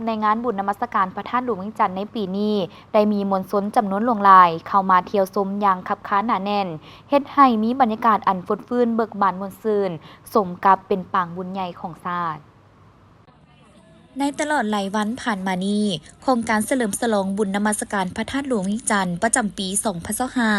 ໃນງານບຸນນະມັດສະການພະທາດຫຼວງວຽງຈັນໃນປີນີ້ ໄດ້ມີມວນຊົນຈຳນວນຫຼວງຫຼາຍເຂົ້າມາທ່ຽວຊົມຢ່າງຄັບຄາໜາແໜ້ນ, ເຮັດໃຫ້ມີບັນຍາກາດອັນຟົດຟື້ນເບີກບານມ່ວນຊື່ນ ສົມກັບເປັນປາງບຸນໃຫຍ່ຂອງຊາດ. ໃນຕະຫຼອດຫຼາຍວັນຜ່ານມານີ້, ຂອງການສະເຫຼີມສະຫຼອງບຸນນະມັດສະການພະທາດຫຼວງວຽງຈັນປະຈຳປີສອງພັນຊາວຫ້າ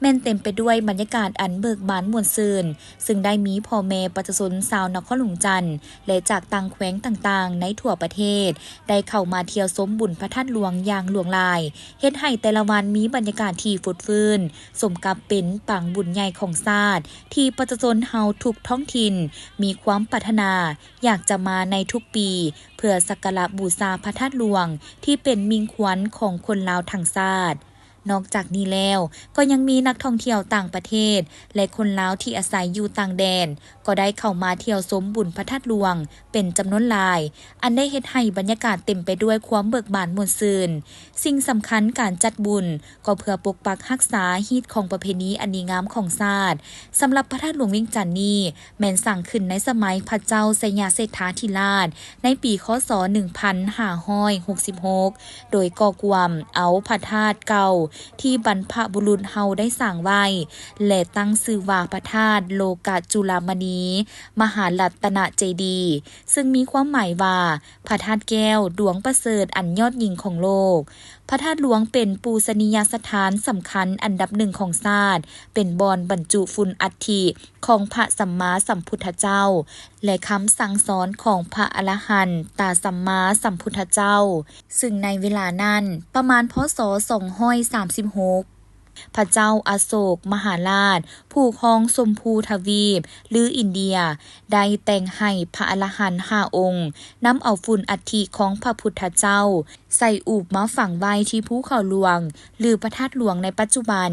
ແມ່ນເຕັມໄປດ້ວຍບັນຍາກາດອັນເບີກບານມ່ວນຊື່ນ, ຊຶ່ງໄດ້ມີພໍ່ແມ່ປະຊາຊົນຊາວນະຄອນຫຼວງຈັນ ແລະ ຈາກຕ່າງແຂວງຕ່າງໆໃນທົ່ວປະເທດ ໄດ້ເຂົ້າມາທ່ຽວຊົມບຸນພະທາດຫຼວງຢ່າງຫຼວງຫຼາຍ, ເຮັດໃຫ້ແຕ່ລະວັນມີບັນຍາກາດທີ່ຟົດຟື້ນ, ສົມກັບເປັນປາງບຸນໃຫຍ່ຂອງຊາດ ທີ່ປະຊາຊົນເຮົາທຸກທ້ອງຖິ່ນມີຄວາມປາດຖະໜາ ຢາກຈະມາໃນທຸກປີ ເພື່ອສັກກາລະບູຊາພະທາດຫຼວງ ທີ່ເປັນມິ່ງຂວັນຂອງຄົນລາວທັງຊາດ. ນອກຈາກນີ້ແລ້ວ, ກໍຍັງມີນັກທ່ອງທ່ຽວຕ່າງປະເທດ ແລະ ຄົນລາວທີ່ອາໄສຢູ່ຕ່າງແດນ ກໍໄດ້ເຂົ້າມາທ່ຽວຊົມບຸນພະທາດຫຼວງເປັນຈຳນວນຫຼາຍ, ອັນໄດ້ເຮັດໃຫ້ບັນຍາກາດເຕັມໄປດ້ວຍຄວາມເບີກບານມ່ວນຊື່ນ. ສິ່ງສຳຄັນການຈັດບຸນ ກໍເພື່ອປົກປັກຮັກສາຮີດຄອງປະເພນີອັນດີງາມຂອງຊາດ. ສຳລັບພະທາດຫຼວງວຽງຈັນນີ້ ແມ່ນສ້າງຂຶ້ນໃນສະໄໝພະເຈົ້າໄຊຍະເສດຖາທິລາດ ໃນປີ ຄ.ສ. ໜຶ່ງພັນຫ້າຮ້ອຍຫົກສິບຫົກ ໂດຍກໍ່ກວມເອົາພະທາດເກົ່າທີ່ບັນພະບຸລຸດເຮົາໄດ້ສ້າງໄວ້ ແລະ ຕັ້ງຊື່ວ່າພະທາດໂລກະຈຸລາມະນີມະຫາລັດຕະນະເຈດີ, ຊຶ່ງມີຄວາມໝາຍວ່າ ພະທາດແກ້ວດວງປະເສີດອັນຍອດຍິ່ງຂອງໂລກ. ພະທາດຫຼວງເປັນປູຊະນີຍະສະຖານສຳຄັນອັນດັບໜຶ່ງຂອງຊາດ, ເປັນບ່ອນບັນຈຸຝຸ່ນອັດຖິຂອງພະສຳມາສຳພຸດທະເຈົ້າ ແລະ ຄຳສັ່ງສອນຂອງພະອະລະຫັນຕະສຳມາສຳພຸດທະເຈົ້າ, ຊຶ່ງໃນເວລານັ້ນ ປະມານ ພ.ສ. ສອງຮ້ອຍສາມສິບຫົກ ພະເຈົ້າອະໂສກມະຫາລາດ ຜູ້ຄອງຊົມພູທະວີບ ຫຼື ອິນເດຍ ໄດ້ແຕ່ງໃຫ້ພະອະລະຫັນຫ້າອົງ ນຳເອົາຝຸ່ນອັດຖິຂອງພະພຸດທະເຈົ້າ ໃສ່ອູບມາຝັງໄວ້ທີ່ພູເຂົາຫຼວງ ຫຼື ພະທາດຫຼວງໃນປັດຈຸບັນ.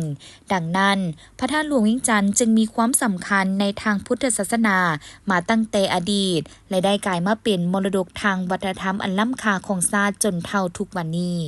ດັ່ງນັ້ນ, ພະທາດຫຼວງວຽງຈັນຈຶ່ງມີຄວາມສຳຄັນໃນທາງພຸດທະສາສະໜາມາຕັ້ງແຕ່ອະດີດ ແລະ ໄດ້ກາຍມາເປັນມໍລະດົກທາງວັດທະນະທຳອັນລ້ຳຄ່າຂອງຊາດຈົນເທົ່າທຸກວັນນີ້.